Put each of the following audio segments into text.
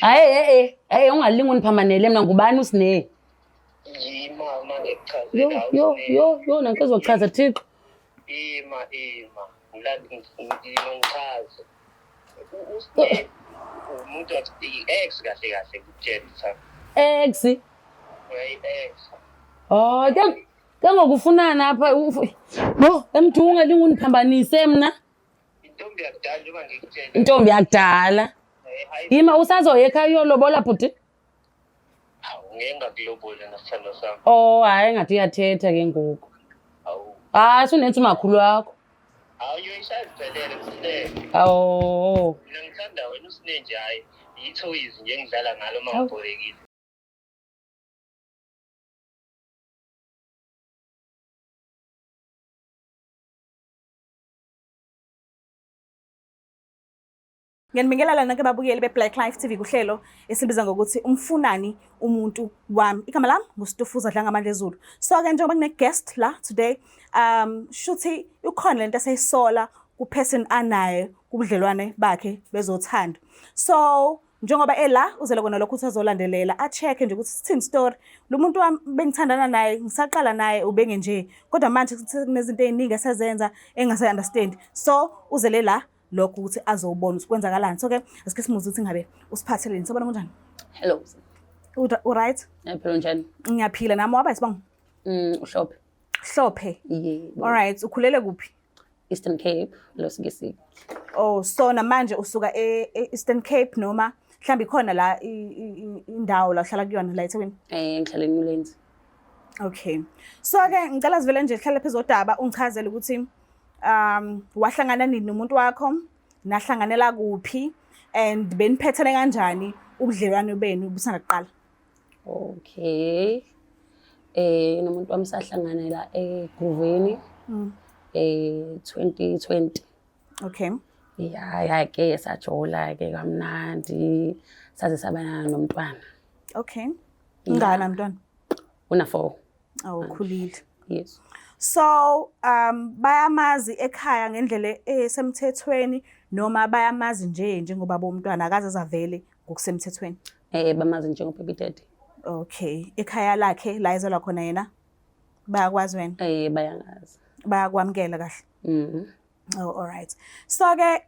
Hayi eh eh eh ungalingi undiphambanele mna ngubani uSine? Yima uma Yo ngikuchazela yo uSine. yo yo nanto ezochaza Thixo. Ima ima. Ngila ngichaze. USine umuntu wathi i-ex kahle kahle kutshela ukuthi Ex. uyayi-ex. Oh ke ke ngokufunana apha Yo emntu ungalingi undiphambanise mna. Intombi yakudala njengoba ngikutshela. Intombi yakudala. Hayi Yima usazoya ekhaya uyolobola bhuti? hawu ngeke ngakulobola nasithandwa sami. Oh hayi ngathi uyathetha ke ngoku. Hawu. Hayi sunenza umakhulu wakho. Hawu uyoyishaya ziphelele Usine. Awu. Mina ngithanda wena uSine nje hayi yithoyizi nje engidlala ngalo uma Hawu. ngibhorekile. Ngiyanibingelela nonke babukeli be-Black Life TV kuhlelo esilibiza ngokuthi umfunani umuntu wami. Igama lami nguStufuza Dlangamandla Zulu. So-ke njengoba ngine-guest la today, shuthi ukhona lento eseyisola ku-person anaye kubudlelwane bakhe bezothando. So njengoba ela uzele kona lokho ukuthi azolandelela a-check nje ukuthi sithini story. Lo muntu wami bengithandana naye ngisaqala naye ubengenje kodwa manje kunezinto ey'ningi esezenza engingase-understand. So uzele la lokho ukuthi azobona ukuthi kwenzakalani. So ke asike simuze ukuthi ngabe usiphatheleni. Sobona kunjani? Hello. U-right? Ngiyaphila njani? Ngiyaphila nami waba isibongo. Uhlophe. Hlophe. Yebo. All right, ukhulele kuphi? Eastern Cape, Losingisi. Oh, so namanje usuka e-Eastern Cape noma mhlawumbe ikhona la indawo la uhlala kuyona la eThekwini? Ngihlala eNewlands. Okay. So ke ngicela sivele nje sihlale phezu kodaba ungichazele ukuthi wahlangana nini nomuntu wakho, nahlanganela kuphi and beniphethene kanjani ubudlelwano benu busanda kuqala. Okay. Nomuntu wami sahlanganela eGrooveni 2020. Okay. Ya ya ke sajola ke kamnandi saze saba nomntwana. Okay. Ngana mntwana? Una 4. Oh, ukhulile. Yes. So bayamazi ekhaya ngendlela esemthethweni noma bayamazi nje njengoba bomntwana akaze azavele ngokusemthethweni? Bamazi njengo baby daddy. Okay. Ekhaya lakhe la ezelwa khona yena bayakwazi wena? Bayangazi. Bayakwamukela kahle? Mhm. Oh, all right. So ke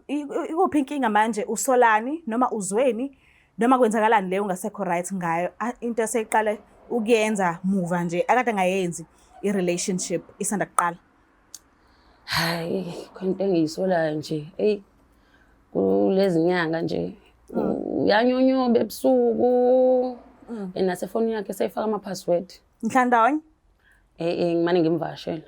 ikuphi inkinga manje usolani noma uzweni noma kwenzakalani leyo ungasekho right ngayo into eseyiqale ukuyenza muva nje akade angayenzi i-relationship isanda kuqala? Hayi, khona into engiyisolayo nje. Hey, kulezi nyanga nje uyanyonyoba ebusuku. Nasefonini yakhe seyifaka ama-password. Nihlala ndawonye? Ngimane ngimvakashela.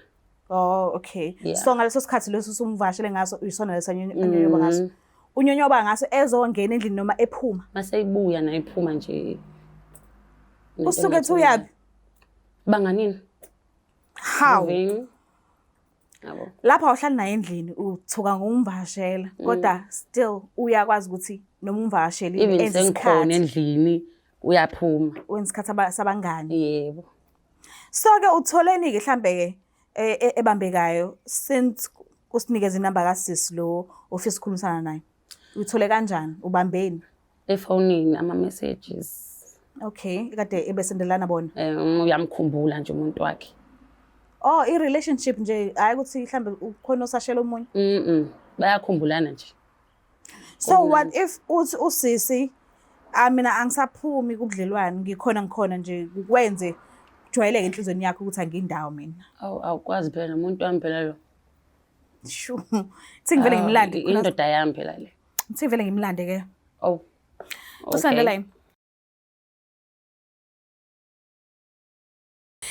Oh, okay. Yeah. So ngaleso sikhathi leso usumvakashele ngaso uyisona leso anyonyoba ngaso. Unyonyoba ngaso ezongena endlini noma ephuma? Maseyibuya naye iphuma nje. Usuke ethi uyaphi? Banganini? How? Yabo. Lapha awuhlali naye endlini uthuka ngokumvakashela kodwa still uyakwazi ukuthi noma umvakashelile Even enze sengikhona isikhathi. endlini uyaphuma. Wenza isikhathi sabangani. Yebo. So ke utholeni ke mhlambe ke ebambekayo since usinikeze inamba kasisi lo ofisa ukukhulumisana naye. Uthole kanjani? Ubambeni? Efonini ama messages. Okay, kade ebesendelana bona. Uyamkhumbula nje umuntu wakhe. Oh, i relationship nje hayi ukuthi mhlambe ukhona osashela omunye. Bayakhumbulana nje. So what if uthi usisi mina angisaphumi kubudlelwane ngikhona nje kwenze kujwayeleke enhlizweni yakho ukuthi angindawo mina. Awu awukwazi phela nomuntu wami phela lo. Shu. Thi ngivele ngimlande. Indoda yami phela le. Thi ngivele ngimlande ke. Oh. Usandela yini?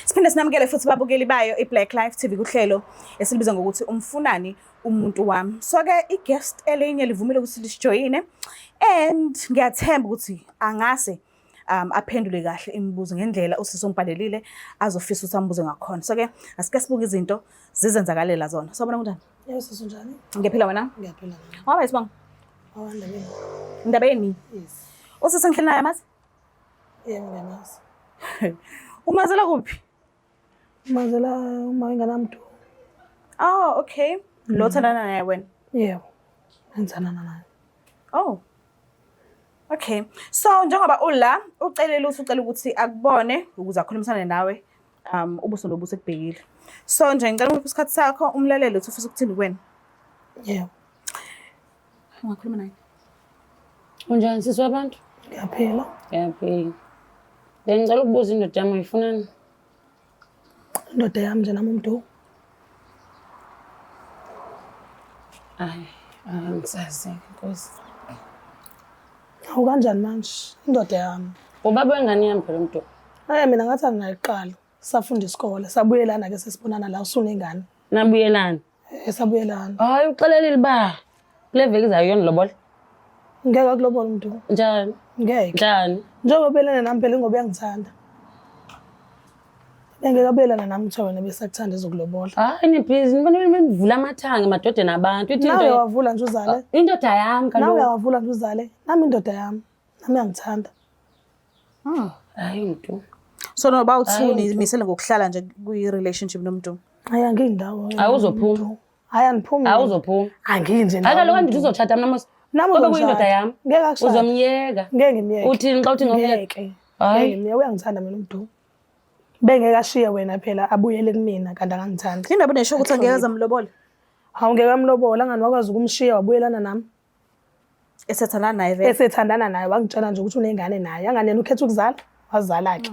Siphinde sinamukele futhi babukeli bayo iBlack Life TV kuhlelo esilibiza ngokuthi umfunani umuntu wami. So ke i-guest elinye livumile ukuthi lisijoyine and ngiyathemba ukuthi angase aphendule kahle imibuzo ngendlela usisi ombhalelile azofisa ukuthi ambuze ngakhona. So ke asike sibuke izinto zizenzakalela zona. Sawubona kunjani? Yebo sisi unjani? Ngiyaphila wena? Ngiyaphila. Waba isibongo? Awandabeni. Ndabeni? Yes. Usisi ngihleli naye amazi? Yebo ngiyamazi. Umazela kuphi? Umazela uma enganamntu. Oh, okay. Lo thandana naye wena? Yebo. Ngithandana naye. Oh. Okay. So njengoba ula ucelele ukuthi ucela ukuthi akubone ukuze akhulumisane nawe ubuso nobuso ekubhekile. So nje ngicela ukupha isikhathi sakho umlalele ukuthi ufisa ukuthini kuwena. Yebo. Ungakhuluma naye. Unjani sisi wabantu? Ngiyaphila. Ngiyaphila. Bengicela ukubuza indoda yami uyifunani? Indoda yami nje nami uMdu. Hayi, angisazi Nkosi. Hawu kanjani manje? Indoda yami. Ubaba wengane yami phela uMdu. Hayi mina ngathi anginayiqala. Safunda isikole, sabuyelana ke sesibonana la usunengane. Nabuyelana. Eh sabuyelana. Hayi uxelelile ba. Kule veki izayo uyonilobola. Ngeke akulobola uMdu. Njani? Ngeke. Njani? Njengoba ubelana nami phela ingoba uyangithanda. Bengeke abelana nami kuthiwa wena besakuthanda ezokulobola. Hayi nibhizi nivula amathanga emadodeni abantu. Ithi Nawe into uyawavula nje uzale. indoda yami Nawe kaloku. uyawavula nje uzale. Nami indoda yami. Nami uyangithanda. Hayi Mdu. So noba uthuni imisele ngokuhlala nje kwi relationship nomuntu. Hayi angiyindawo. Awuzophuma. Hayi andiphumi. Awuzophuma. Angiyi nje. Hayi kaloku andithi uzotshata mna mos. Nami Ngoba uzongishada. kuyindoda yami. Ngeke akushade. Uzomyeka. Ngeke ngimyeke. Uthini xa uthi ngomyeka? Ngeke. Hayi. Ngeke ngimyeke. Uyangithanda mina uMdu. Bengeke ashiye wena phela abuyele kumina kanti akangithandi. Indaba unesho ukuthi angeke azamlobola. Hawu ngeke amlobola angani wakwazi ukumshiya wabuyelana nami. Esethandana naye vele. Esethandana naye wangitshela nje ukuthi unengane naye. Angani yena ukhetha ukuzala, wazala ke.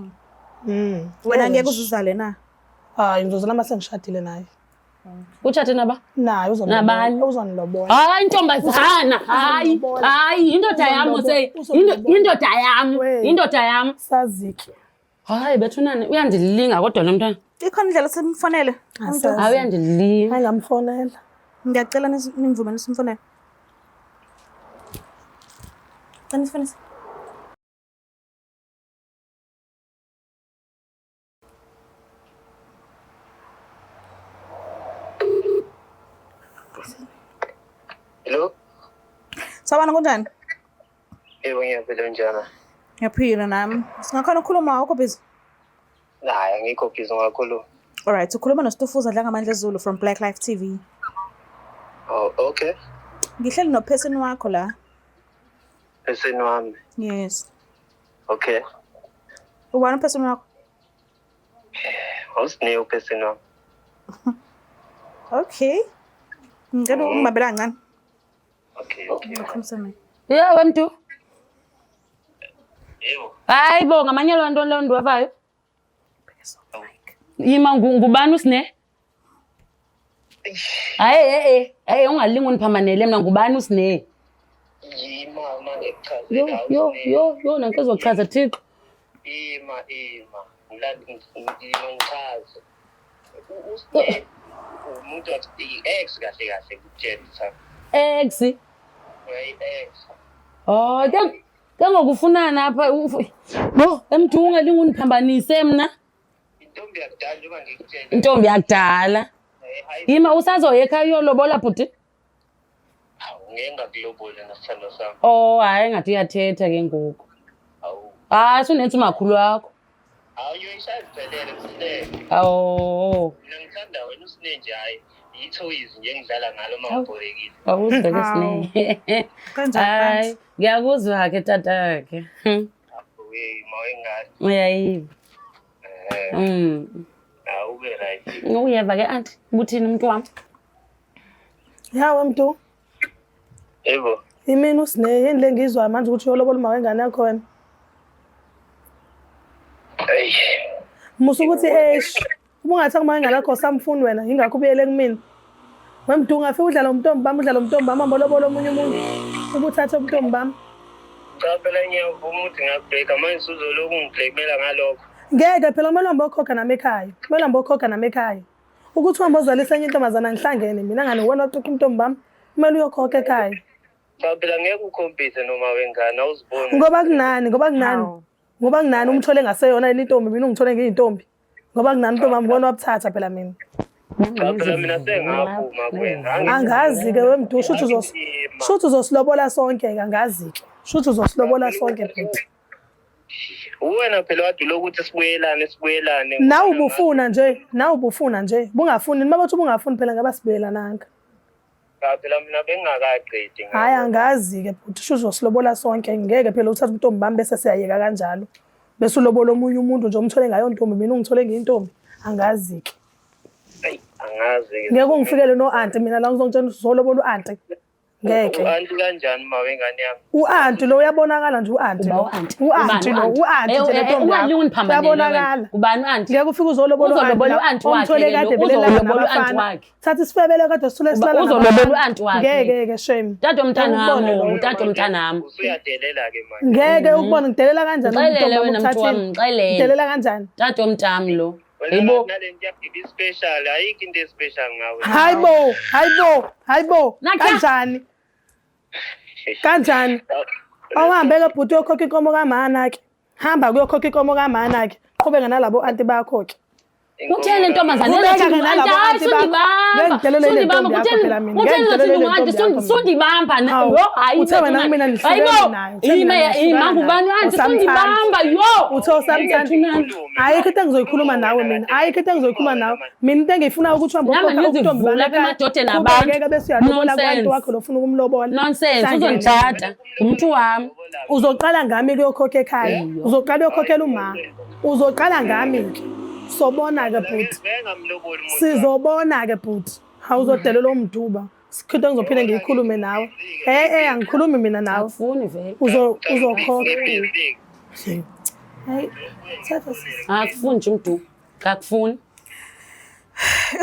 Wena ngeke uzuzale na? Hayi ngizozala uma sengishadile naye. Utshate naba? Naye uzonilobola. Nabani? Uzonilobola. Hayi ntombazana, hayi, hayi indoda yami use Uzonilobola. indoda yami, We. indoda yami. Sazike. Hayi bethunani uyandilinga kodwa lo mntwana. Ikhona indlela simfonele. Asazi. Hayi uyandilinga. Hayi ngamfonela. Ngiyacela nimvumele simfonele. Cela nisifonele. Hello? Sawubona kunjani? Yebo ngiyaphila njana. Ngiyaphila nami. Singakhona ukukhuluma awukho busy? Hayi angikho busy ngakhuluma. Alright, ukhuluma noStufuza Dlangamandla Zulu from Black Life TV. Oh, okay. Ngihleli no-person wakho la. Person wami. Yes. Okay. Ubani person wakho? Awusineyo person wami. Okay. Ngicela ungibambele kancane. Okay, okay. Ngikhulumisane naye. Yeah, wemntu. Yebo. Hayi bo ngamanyala wantoni leyo ndiwavayo. Yima ngubani usine? Hayi eh eh ungalingi undiphambanele mna ngubani usine? Yima uma ngikuchazela. Yo yo yo yo nanke ezochaza Thixo. Ima ima. Ngilandi ngichaze. Usine umuntu wathi ex kahle kahle kutshela cha. Ex. Uyayi ex. Oh, ke ke ngokufunana apha Bo, emntu ungalingi undiphambanise mna. Intombi yakudala njengoba ngikutshela. Intombi yakudala. Eh, hayi Yima usazoya ekhaya uyolobola bhuti? hawu ngeke ngakulobola nasithandwa sami. Oh, hayi ngathi uyathetha ke ngoku. Hawu. Hayi sunenza umakhulu wakho. Hawu uyoyishaya ziphelele msine. Awu. Mina ngithanda wena usine nje hayi. Yithoyizi nje engidlala ngalo uma ngibhorekile. Awuzwa ke sine. Kanjani Hayi, manje? ngiyakuzwa ke tatakhe. Hawu hey mawengane. Uyayiva. Eh, awube right. Uyeva ke anti, ubuthini umuntu wami? Yawe Mdu. Yebo. Imini usine yini le ngiyizwayo manje ukuthi uyolobola uma wengane yakho wena. Eyi. Musa ukuthi eish. Uma ungathi uma wengane yakho samfuni wena yingakho ubuyele kumina. Wemdu ungafika udlala umntombi bami udlala umntombi bami ambolobola omunye umuntu. Ubuthathe umntombi bami. Cha phela ngiyavuma ukuthi ngakubheka manje usuzolokhu ungibhekela ngalokho. Ngeke phela kumele uhambe uyokhokha nami ekhaya. Kumele uhambe uyokhokha nami ekhaya. Ukuthi uhambe ozalisa enye intombazana ngihlangene mina ngani wena ocuca umntombi bami. Kumele uyokhokha ekhaya. Cha phela ngeke ukhombise noma wengane awuziboni. Ngoba kunani, ngoba kunani. Ngoba kunani umthole ngaseyona yini intombi mina ungithole ngiyintombi. Ngoba kunani intombi yami wena wabuthatha phela mina. Cha phela mina sengaphuma kuwena. Angazi ke wemdu shuthi uzos shuthi uzosilobola sonke ke angazi ke. Shuthi uzosilobola sonke bhuti. Uwena phela wade ulokuthi sibuyelane sibuyelane. Nawe ubufuna nje, nawe ubufuna nje. Bungafuni, noma bathi ubungafuni phela ngabe sibuyelananga. Cha phela mina bengingakaqedi ngayo. Hhayi angazi-ke bhuti, sho uzosilobola sonke. Ngeke phela uthathe ubuntombi bami bese siyayeka kanjalo. Bese ulobola omunye umuntu nje umthole ngayo ntombi, mina ungithole ngiyintombi. Angazi-ke. Eyi, angazi-ke. Ngeke ungifikele no-anti mina la ngizongitshela ukuthi uzolobola u-anti. Ngeke. U-anti kanjani ma wengane yami? U-anti lo uyabonakala nje u-anti Uba lo. u-anti. U-anti lo, u-anti nje le ntombi yakho. Uyabonakala. Uyabonakala. Ubani u-anti? Ngeke ufike uzolobola Uzolobola u-anti wakhe Omthole ke lo, kade belelana uzolobola u-anti nabafana. wakhe. Thatha isifebele kade sithule silala Uzolobola nabafana. u-anti wakhe. Ngeke ke shame. Tata womntana Ngeke ukubone wami, lokho. utata womntanami. Usuyadelela-ke manje. Ngeke ukubone ngidelela kanjani Mxelele ubuntombi wena mntu wami, obuthathile? mxelele. Ngidelela kanjani? Tata womntami lo. Wena Hayibo. nale nto yakho ibi-special, ayikho into e-special ngawe. Hayibo, hayibo, hayibo. Nakha. Kanjani? Kanjani? Awuhambe ke bhuti uyokhokha inkomo kamana ke. Hamba kuyokhokha inkomo kamana ke. Qhubeka nalabo anti bakho ke. Utheni ntombazane Qhubeka ke nalabo hayi anti bakho. sundibamba. Ngeke ngidelele le Sundibamba ntombi yakho kutheni phela mina. Ngeke kutheni ngidelele uzothi le ngu-anti ntombi yakho mina. sundibamba Hawu, yo hayi uthe wena kumina nihlukene naye. Uthe mina ima nihlukana ngubani naye. u-anti Usamthanda. sundibamba yo. Uthe usamthanda. Ayikho into engizoyikhuluma nawe mina. Ayikho into engizoyikhuluma nawe. Mina into engiyifunayo ukuthi uhambe Nami ukhokha ubuntombi ngizivula bami apha ekhaya. emadodeni abantu. Qhubeke bese uyalobola Nonsense. ku-anti wakho lo ofuna ukumlobola. Nonsense Sangene. uzongithatha. Umuntu wami. Uzoqala ngami kuyokhokha ekhaya. Uzoqala uyokhokhela uma. Uzoqala ngami ke. Sobona ke bhuti. Bengamloboli umuntu. Sizobona ke bhuti. Awuzodelela umduba. Sikho into engizophinde ngiyikhulume nawe. Eh eh angikhulumi mina nawe. Akufuni vele. Uzo uzokhokha. Ngibhizi. Hayi thatha sisi. Akufuni nje umdu. Akufuni.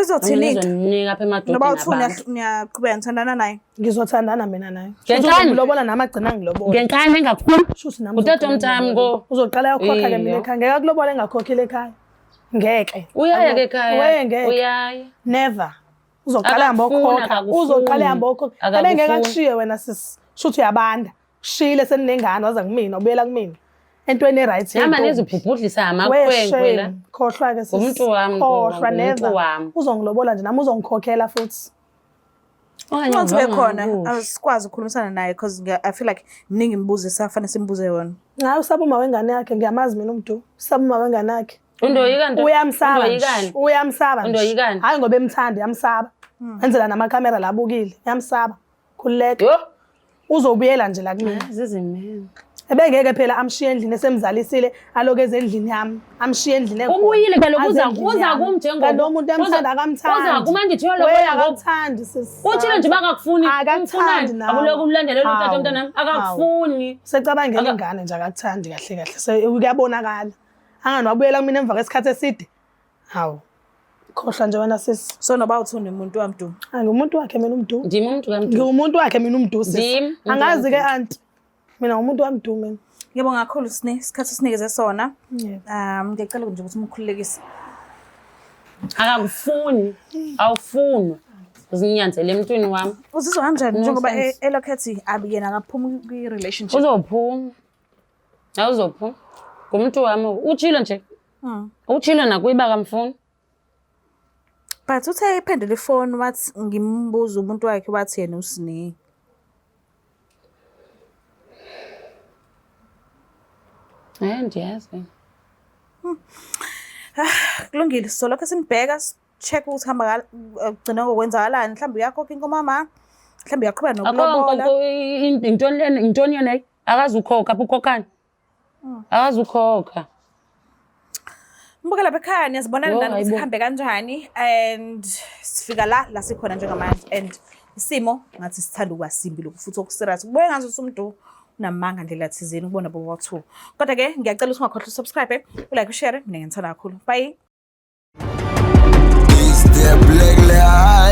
Izothini into? Ngizoninika apha Noba emadodeni uthu abantu. niyaqhubeka nithandana naye. Ngizothandana mina naye. Ngenkani? Uzokulobola nami agcina ngilobola. Ngenkani engakhulu. Shuthi nami Utata uzogcina womntami ngilobola. ko. Uzoqala uyokhokha ke mina Iyo. ekhaya. Ngeke akulobola engakhokhile ekhaya. Ngeke. Uyaya ke ekhaya. We ngeke. Uyaya. Never. Uzoqala hamba Akakufuni, okhokha. akakufuni. Uzoqala hamba okhokha. Akakufuni. Ebengeke akushiye wena sisi. Shuthi uyabanda. Ushiyile seninengane waza kumina ubuyela kumina. Entweni e-right. Nama yentombi. nizibhubhudlisa We amakhwenkwe la. shame. Khohlwa ke sisi. Ngumuntu wami lo, Khohlwa ngumuntu never. wami. Uzongilobola nje nami uzongikhokhela futhi. Okanye Uma ube khona ngivangakusho. asikwazi ukukhulumisana naye because I feel like mningi imibuzo esafane simbuze yona. Hayi usaba uma wengane yakhe ngiyamazi mina umdu. Usaba uma wengane yakhe. Undoyika nto. Uyamsaba nje. Undoyikani? Uyamsaba nje. Undoyikani? Hayi ngoba emthanda uyamsaba. Enzela namakhamera la abukile. Uyamsaba. Khululeka. Yo. Uzobuyela nje la kumina. Zizimele. Ebengeke phela amshiye endlini esemzalisile aloku eze endlini yami. Amshiye endlini ekhona. Ubuyile kaloku Aze uza endlini uza yami. kum njengoba. Kanti lo muntu uyamthanda akamthandi. Uza kum andithi We uyolobola ngoku. akamthandi sisi. Utshilo nje bakakufuni. Akakuthandi nawe. Akuloku umlandelela utata Hawu. womntanami. Hawu. Akakufuni. Secabangela Aka- ingane nje akakuthandi kahle kahle. Se kuyabonakala. Angani wabuyela kumina emva kwesikhathi eside. Hawu. Khohlwa nje wena sisi. So noba uthi umuntu wamdu. Angumuntu wakhe mina umdu. Ndim umuntu kamntu. Ngiwumuntu wakhe mina umdu sisi. Ndim, umuntu Angazi ke kamdu. anti. Mina ngumuntu wamdu mina. Ngiyabonga kakhulu Sne, isikhathi esinikeze sona. Yebo. Ngiyacela nje ukuthi umkhululekise. Akakufuni. Awufunwa. Uzinyanzele emntwini wami. Uzizwa kanjani njengoba Nonsense. elokhu ethi abi yena akaphumi kwi-relationship? Uzophuma. Awuzophuma. Ngumuntu wami. Utshilo nje. Utshilo nakuye uba akamfuni. But uthe ephendula ifoni wathi ngimbuza umuntu wakhe wathi yena uSne. Eh ndiyazi. Kulungile, sizolokhu simbheka check ukuthi hamba gcina ngokwenzakalani mhlawumbe uyakhokha inkomo ma mhlawumbe uyaqhubeka Akho nokulobola. intoni lena intoni yona leyo? Akazukhokha apha ukhokhani. Akazukhokha. Mbuke lapha ekhaya niyazibonela Yo, nani ukuthi hayibo. kuhambe kanjani and sifika la la sikhona njengamanje and isimo ngathi sithanda ukuba simbi lokhu futhi okuserious. Kubuye ngathi ukuthi umuntu unamanga ndlela thizeni ukubona bobo two. Kodwa ke ngiyacela ukuthi ungakhohlwa usubscribe, ulike, ushare, mina ngiyithanda kakhulu. Bye. It's the black light.